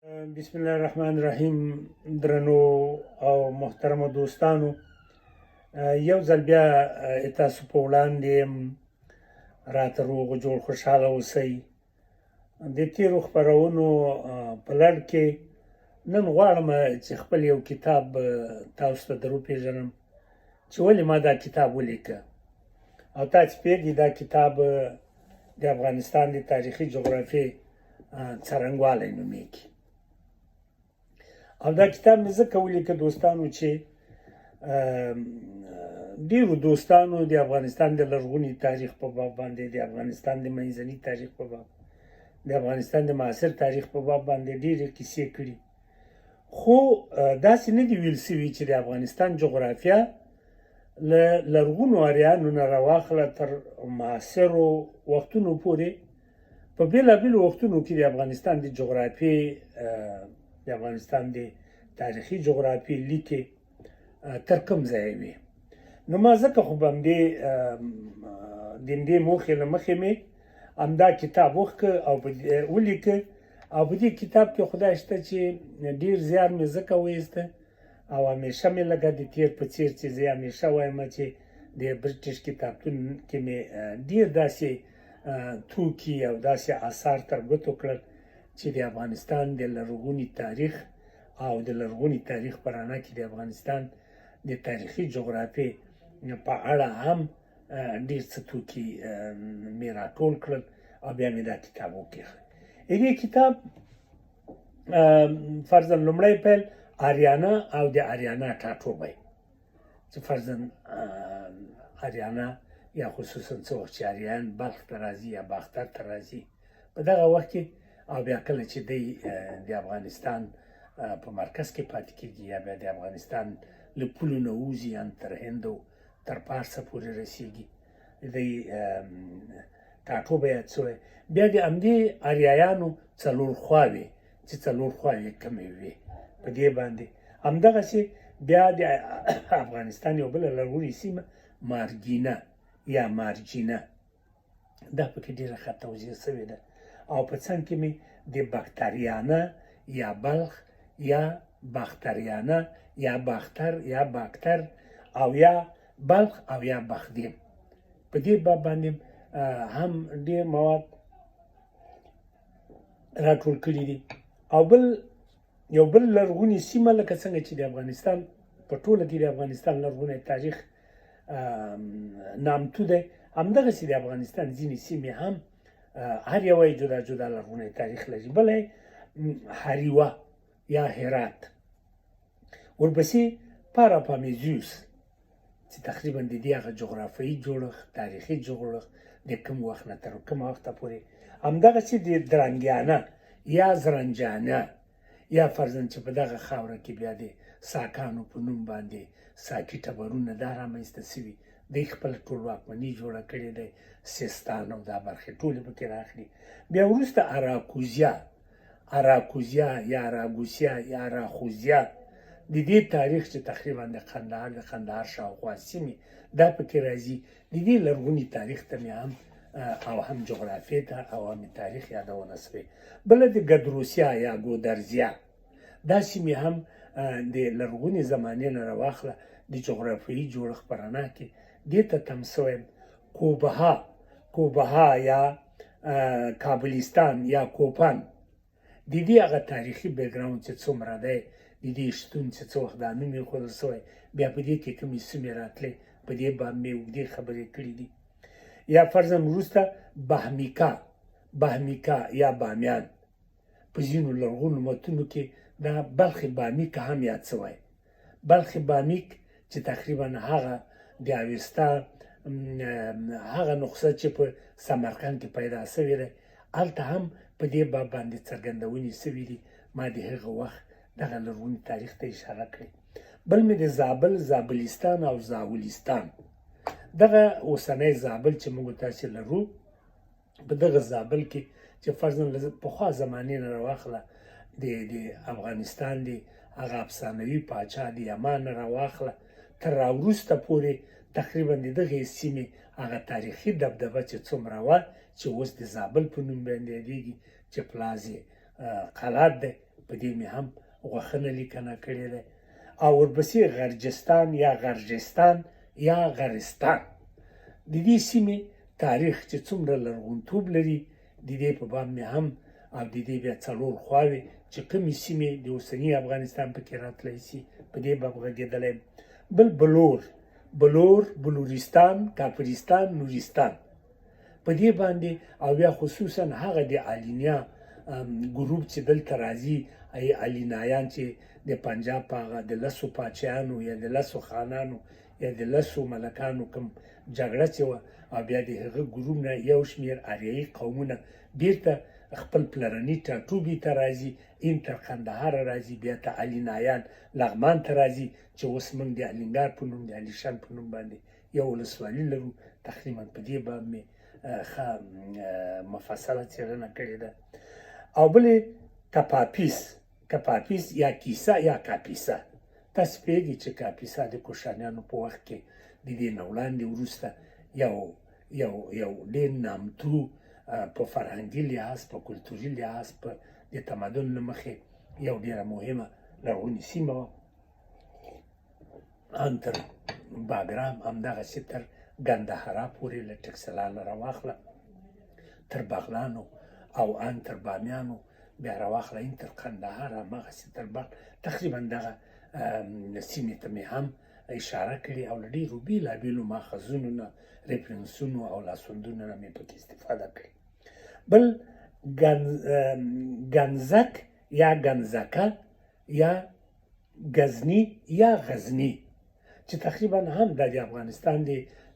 بسم الله الرحمن الرحیم. درنو او محترمو دوستانو، یو ځل بیا تاسو په وړاندې یم. راته روغ جوړ، خوشحاله اوسئ. د تیرو خپرونو په لړ کې نن غواړم چې خپل یو کتاب تاسو ته در وپېژنم چې ولې ما دا کتاب ولیکه. او تاسو پوهېږئ، دا کتاب د افغانستان د تاریخي جغرافیې څرنګوالی نومېږي. او دا کتاب مې ځکه ولیکه دوستانو چې ډیرو دوستانو د افغانستان د لرغوني تاریخ په باب باندې، د افغانستان د منځني تاریخ په باب، د افغانستان د معاصر تاریخ په باب باندې ډېرې کیسې کړي، خو داسې نه دي ویل سوي چې د افغانستان جغرافیا له لرغونو اریانو نه راواخله تر معاصرو وختونو پورې، په بېلابېلو وختونو کې د افغانستان د جغرافیې، د افغانستان د تاریخي جغرافیې لیکې تر کوم ځایه وي. نو ما ځکه خو به همدې د همدې موخې له مخې مې همدا کتاب وښکه او ولیکه. او په دې کتاب کې خدای شته چې ډېر زیار مې ځکه وایسته او همیشه مې لکه د تېر په څېر چې زه همیشه وایم چې د برټش کتابتون کې مې ډېر داسې توکي او داسې آثار تر ګوتو کړل چې د افغانستان د لرغوني تاریخ او د لرغوني تاریخ په رڼا کې د افغانستان د تاریخي جغرافیې په اړه هم ډېر څه توکي مې راټول کړل او بیا مې دا کتاب وکیښ. دې کتاب فرضاً لومړی پیل آریانا او د آریانا ټاټوبی، چې فرضاً آریانا یا خصوصا څه وخت چې آریان بلخ ته راځي یا باختر ته راځي په دغه وخت کې، او بیا کله چې دی د افغانستان په مرکز کې پاتې کېږي یا بیا د افغانستان له پولو نه وځي، ان تر هند او تر پارسه پورې رسېږي، دی ټاټوبی یاد شوی. بیا د همدې آریایانو څلور خواوې چې څلور خواوې کومې وې په دې باندې. همدغسې بیا د افغانستان یو بله لرغونې سیمه مارګینه یا مارجینه، دا پکې ډېره ښه توضیح شوې ده. او په څنګ کې مې د بکتریانه یا بلخ یا باختریانه یا باختر یا باکتر او یا بلخ او یا بخدیم، په دې باب باندې هم ډېر مواد راټول کړي دي. او بل یو بل لرغونې سیمه، لکه څنګه چې د افغانستان په ټوله کې د افغانستان لرغونی تاریخ نامتو دی، همدغسې د افغانستان ځینې سیمې هم هر یوه یې جدا جدا لرغونی تاریخ لري. بله هریوه یا هرات، ورپسې پاراپامیزیوس چې تقریبا د دې هغه جغرافیایي جوړښت، تاریخي جوړښت د کوم وخت نه تر کوم وخته پورې. همدغسې د درنګیانه یا زرنجانه یا فرضاً چې په دغه خاوره کې بیا د ساکانو په نوم باندې ساکي ټبرونه دا رامنځته سوي، دوی خپله ټولواکمني جوړه کړې ده، سیستان او دا برخې ټولې پکې راخلي. بیا وروسته اراکوزیا، اراکوزیا یا اراګوسیا یا اراخوزیا، د دې تاریخ چې تقریبا د قندهار، د قندهار شاوخوا سیمې دا پکې راځي، د دې لرغوني تاریخ ته مې هم او هم جغرافیې ته او هم تاریخ یادونه سوې. بله د ګدروسیا یا ګودرزیا، دا سیمې هم د لرغونې زمانې نه راواخله د جغرافیایي جوړښت په رڼا کې دې ته تم سوی. کوبها، کوبها یا کابلستان یا کوپان، د دې هغه تاریخي بکګراوند چې څومره دی، د دې شتون چې څه وخت دا نوم ایښودل سوی، بیا په دې کې کومې سیمې راتلې، په دې باب مې اوږدې خبرې کړې دي. یا فرضاً وروسته بهمیکا، بهمیکا یا بامیان، په ځینو لرغونو متونو کې دا بلخ بامیک هم یاد سوی. بلخ بامیک چې تقریبا هغه د اوستا هغه نسخه چې په سمرقند کې پیدا سوې ده، هلته هم په دې باب باندې څرګندونې سوې دي. ما د هغه وخت دغه لرغوني تاریخ ته اشاره کړې. بل مې د زابل، زابلستان او زاولستان، دغه اوسنی زابل چې موږ تاسې لرو، په دغه زابل کې چې فرضاً له پخوا زمانې نه راواخله د افغانستان د هغه افسانوي پاچا د یما نه راواخله تر راوروسته پورې تقریبا د دغې سیمې هغه تاریخي دبدبه چې څومره وه، چې اوس د زابل په نوم باندې یادېږي، چې پلاز یې قلات دی، په دې مې هم غوښنه لیکنه کړې ده. او ورپسې غرجستان یا غرجستان یا غرستان، د دې سیمې تاریخ چې څومره لرغونتوب لري د دې په باب مې هم، او د دې بیا څلور خواوې چې کومې سیمې د اوسني افغانستان پکې راتلی سي په دې باب غږېدلی. بل بلور، بلور، بلورستان، کافرستان، نورستان، په دې باندې، او بیا خصوصا هغه د الینیا ګروپ چې دلته راځي، ای الینایان چې د پنجاب په هغه د لسو پاچایانو یا د لسو خانانو یا د لسو ملکانو کوم جګړه چې وه، او بیا د هغه ګروپ نه یو شمېر آریایي قومونه بیرته خپل پلرني ټاټوبي ته راځي، ان تر قندهاره راځي، بیا ته الینایان لغمان ته راځي چې اوس موږ د الینګار په نوم، د علیشان په نوم باندې یو ولسوالي لرو. تقریبا په دې باب مې ښه مفصله څېړنه کړې ده. او بلې کپاپیس، کپاپیس یا کیسه یا کاپیسه، تاسو پوهېږئ چې کاپیسا د کوشانیانو په وخت کې د دې نه وړاندې وروسته یو یو یو ډېر نامتو په فرهنګي لحاظ، په کلتوري لحاظ، په د تمدن له مخې یو ډېره مهمه لرغونې سیمه وه. ان تر باګرام، همدغسې تر ګندهارا پورې، له ټکسلا نه راواخله تر بغلانو او ان تر بامیانو، بیا راواخله ان تر قندهار، هماغسې تر بلخ، تقریبا دغه سیمې ته مې هم اشاره کړې او له ډېرو بېلابېلو ماخذونو نه، ریفرنسونو او لاسوندونو نه مې پکې استفاده کړې. بل ګنزک یا ګنزکه یا غزنی یا غزنی چې تقریبا هم د افغانستان د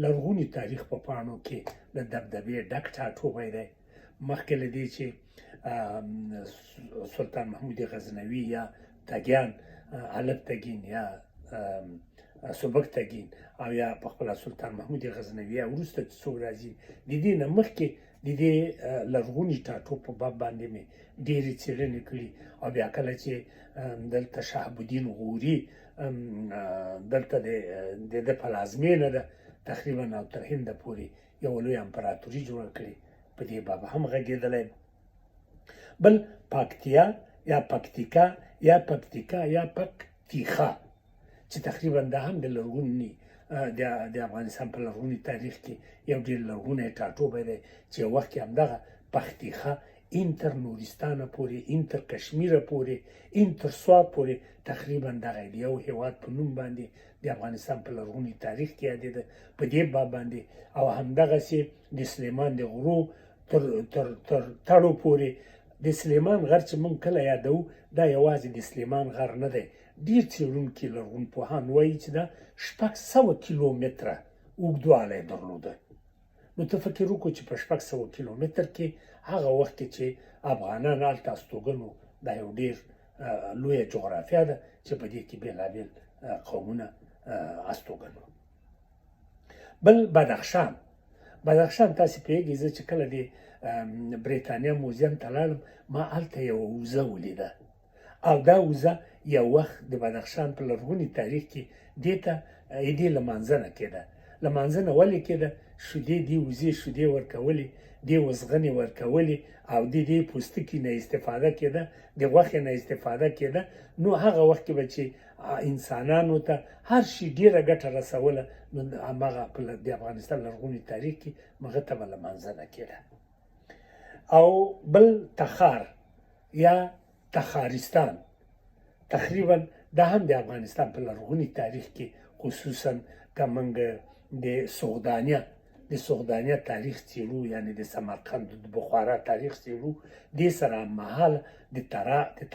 لرغوني تاریخ په پاڼو کې له دبدبې ډک ټاټوبی دی. مخکې له دې چې سلطان محمود غزنوي یا تګیان، الف تګین یا سبک تګین او یا په خپله سلطان محمود غزنوي یا وروسته چې څوک راځي، د دې نه مخکې د دې لرغوني ټاټو په باب باندې مې ډېرې څېړنې کړي. او بیا کله چې دلته شهاب الدین غوري دلته د ده پلازمېنه ده تقریبا او تر هنده پورې یوه لویه امپراتوري جوړه کړې، په دې باب هم غږېدلی. بل پکتیا یا پکتیکا یا پکتیکا یا پکتیخا چې تقریبا دا هم د لرغوني د افغانستان په لرغوني تاریخ کې یو ډېر لرغونی ټاټوبی دی چې یو وخت کې همدغه پختیخه ان تر نورستانه پورې، ان تر کشمیره پورې، ان تر سوات پورې تقریبا دغه د یو هیواد په نوم باندې د افغانستان په لرغوني تاریخ کې یادېده په دې باب باندې. او همدغسې د سلیمان د غرو تر تر تر تړو پورې، د سلیمان غر چې موږ کله یادوو دا یوازې د سلیمان غر نه دی، ډېر څېړونکي لرغونپوهان وایي چې دا 600 کیلومتره اوږدوالی درلوده. نو ته فکر وکړو چې په 600 کیلومتر کې هغه وخت کې چې افغانان هلته استوګن وو، دا یو ډېر لویه جغرافیا ده چې په دې کې بېلابېل قومونه استوګن وو. بل بدخشان، بدخشان تاسې پوهېږئ، زه چې کله د بریتانیا موزیم ته لاړم ما هلته یوه وزه ولیده او دا وزه یو وخت د بدخشان په لرغوني تاریخ کې دې ته دې لمانځنه کېده. لمانځنه ولې کېده؟ شیدې دې وزې شیدې ورکولې، دې وزغنې ورکولې او د دې پوستکي نه استفاده کېده، د غوښې نه استفاده کېده. نو هغه وخت کې به چې انسانانو ته هر شي ډېره ګټه رسوله، نو هماغه د افغانستان لرغوني تاریخ کې هغه ته به لمانځنه کېده. او بل تخار یا تخارستان، تقریبا دا هم د افغانستان په لرغوني تاریخ کې، خصوصا که موږ د سغدانیا تاریخ څېړو، یعنی د سمرقند د بخارا تاریخ څېړو، دې سره مهال د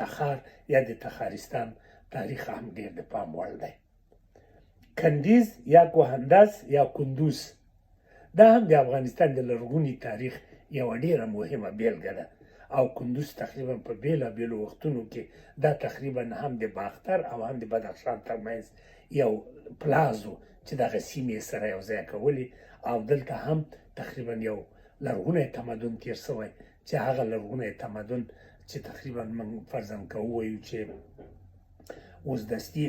تخار یا د تخارستان تاریخ هم ډېر د پام وړ دی. کندیز یا کوهندز یا کندوز، دا هم د افغانستان د لرغوني تاریخ یوه ډېره مهمه بېلګه ده. او کندوز تقریبا په بېلابېلو وختونو کې دا تقریبا هم د باختر او هم د بدخشان ترمنځ یو پلاز و چې دغه سیمې سره یو ځای کولې. او دلته هم تقریبا یو لرغونی تمدن تیر سوی چې هغه لرغونی تمدن چې تقریبا موږ فرضاً که ووایو چې اوس دستي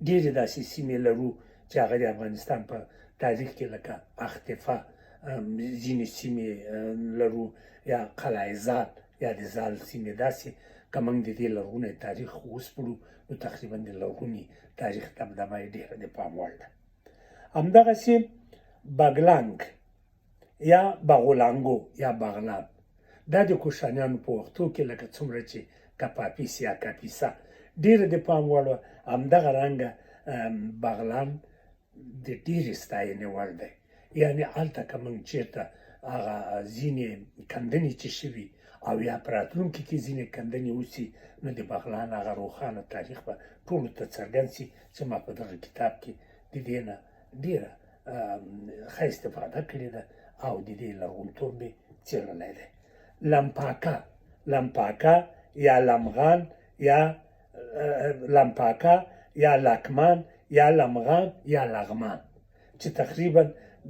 ډېرې داسې سیمې لرو چې هغه د افغانستان په تاریخ کې لکه اختفا ځینې سیمې لرو یا قلعه زال یا د زال سیمې. داسې که موږ د دې لرغونی تاریخ وسپړو نو تقریبا د لرغوني تاریخ دبدبه یې ډېره د پام وړ ده. همدغسې بګلانګ یا بغولانګو یا بغلان، دا د کوشانیانو په وختو کې لکه څومره چې کپاپیس یا کاپیسا ډېره د پام وړ وه، همدغه رنګه بغلان د ډېرې ستاینې وړ دی. یعنې هلته که موږ چېرته هغه ځینې کندنې چې شوي او یا په راتلونکي کې ځینې کندنې وسي، نو د بغلان هغه روښانه تاریخ به ټولو ته څرګند سي چې ما په دغه کتاب کې د دې نه ډېره ښه استفاده کړې ده او د دې لرغونتوب مې څېړلی دی. لمپاکا، لمپاکا یا لمغان یا لمپاکا یا لکمان یا لمغان یا لغمان، چې تقریبا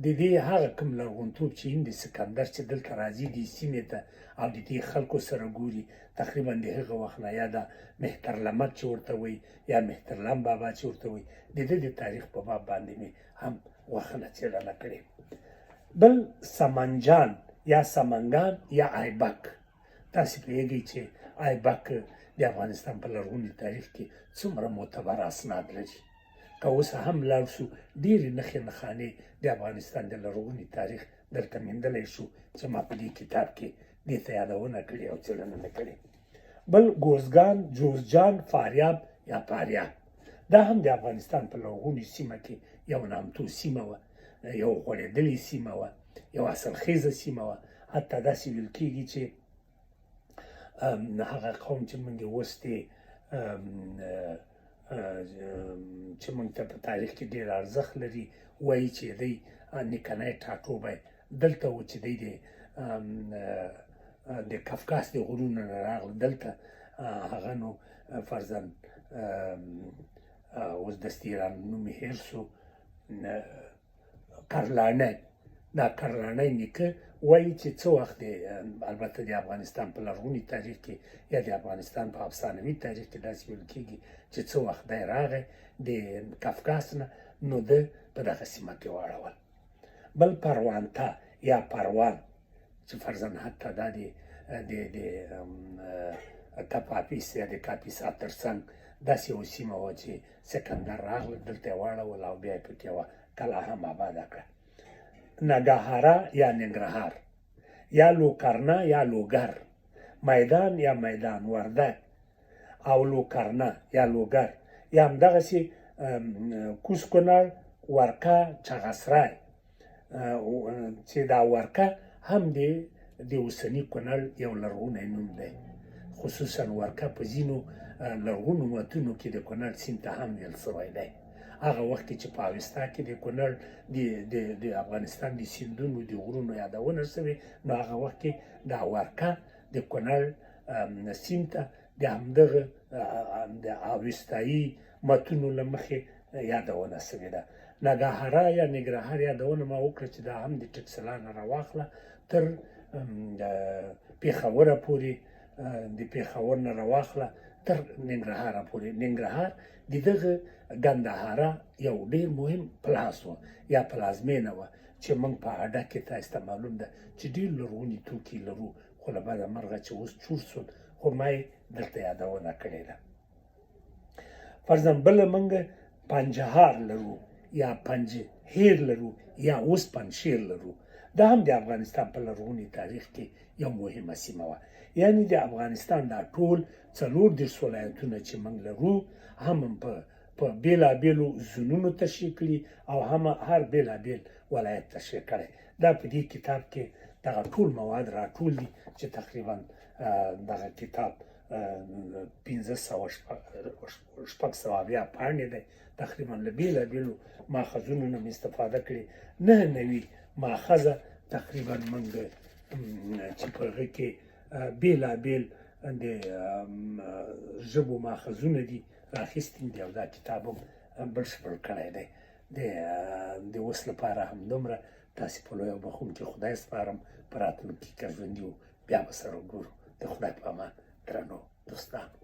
د دې هغه کوم لرغونتوب چې هند سکندر چې دلته راځي دې سیمې ته او د دې خلکو سره ګوري، تقریبا د هغه وخت نه یا د مهترلمک چې ورته وایي یا مهترلم بابا چې ورته وایي، د ده د تاریخ په باب باندې مې هم غوښنه څېړنه کړې. بل سمنجان یا سمنګان یا ایبک، تاسې پوهېږئ چې ایبک د افغانستان په لرغوني تاریخ کې څومره معتبر اسناد لري. که اوس هم لاړ شو ډېرې نښې نښانې د افغانستان د لرغوني تاریخ دلته میندلی شو چې ما په دې کتاب کې دې ته یادونه کړې او څېړنه مې کړې. بل ګوزګان، جوزجان، فاریاب یا پاریاب، دا هم د افغانستان په لرغوني سیمه کې یو نامتو سیمه وه، یو غوړېدلې سیمه وه، یو حاصلخېزه سیمه وه. حتی داسې ویل کېږي چې هغه قوم چې موږ یې اوس دی چې موږ ته په تاریخ کې ډېر ارزښت لري، وایي چې دی نیکنی ټاټوبی دلته و چې دی د کفکاس د غرونو نه راغله دلته. هغه نو فرضاً اوس دستي ایران نوم یې هېر سو، کرلاڼی، دا کرلاڼی نیکه وایي چې څه وخت دی، البته د افغانستان په لرغوني تاریخ کې یا د افغانستان په افسانوي تاریخ کې داسې ویل کېږي چې څه وخت دی راغی د کفکاس نه، نو ده په دغه سیمه کې واړول. بل پروانتا یا پروان چې فرضاً حتی دا د د د کپاپیس یا د کاپیسا ترڅنګ داسې یوه سیمه وه چې سکندر راغله دلته یې واړول او بیا یې پکې یوه کلا هم آباده کړه. نګهارا یا ننګرهار یا لوکرنا یا لوګر، میدان یا میدان وردګ او لوکرنا یا لوګر یا همدغسې کوز کنړ، ورکه، چغسرای، چې دا ورکه هم د اوسني کنړ یو لرغونی نوم دی. خصوصا ورکه په ځینو لرغونو متونو کې د کنړ سیند ته هم ویل شوی دی. هغه وخت کې چې په اوستا کې د کنړ د د د افغانستان د سیندونو د غرونو یادونه شوې، نو هغه وخت کې دا ورکه د کنړ سیند ته د همدغه د اوستایي متونو له مخې یادونه شوې ده. نګهارا یا ننګرهار یادونه ما وکړه چې دا هم د ټکسلا نه راواخله تر پېښوره پورې، د پېښور نه راواخله تر ننګرهاره پورې. ننګرهار د دغه ګندهارا یو ډیر مهم پلاس و یا پلازمینه وه چې موږ په اډه کې تاسو ته معلوم ده چې ډیر لرغوني توکي لرو، خو له بده مرغه چې اوس چور سول، خو ما یې دلته یادونه کړې ده. فرضاً بله موږ پنجهار لرو یا پنجهیر لرو یا اوس پنجشیر لرو، دا هم د افغانستان په لرغوني تاریخ کې یو مهمه سیمه وه. یعنی د افغانستان دا ټول 34 ولایتونه چې موږ لرو هم په بېلابېلو زونونو تشریح کړي او هم هر بېلابېل ولایت تشریح کړی. دا په دې کتاب کې دغه ټول مواد راټول دي چې تقریبا دغه کتاب 500 670 پاڼې دی. تقریبا له بېلابېلو ماخذونو نه مې استفاده کړې، 99 ماخذه تقریبا موږ چې په هغه کې بېلابېل د ژبو ماخذونه دي راخیستي دي او دا کتاب هم بشپړ کړی دی. د اوس لپاره همدومره. تاسې په لوی او بخښونکي خدای سپارم. په راتلونکي که ژوندي وو بیا به سره وګورو. د خدای په امان درنو دوستانو.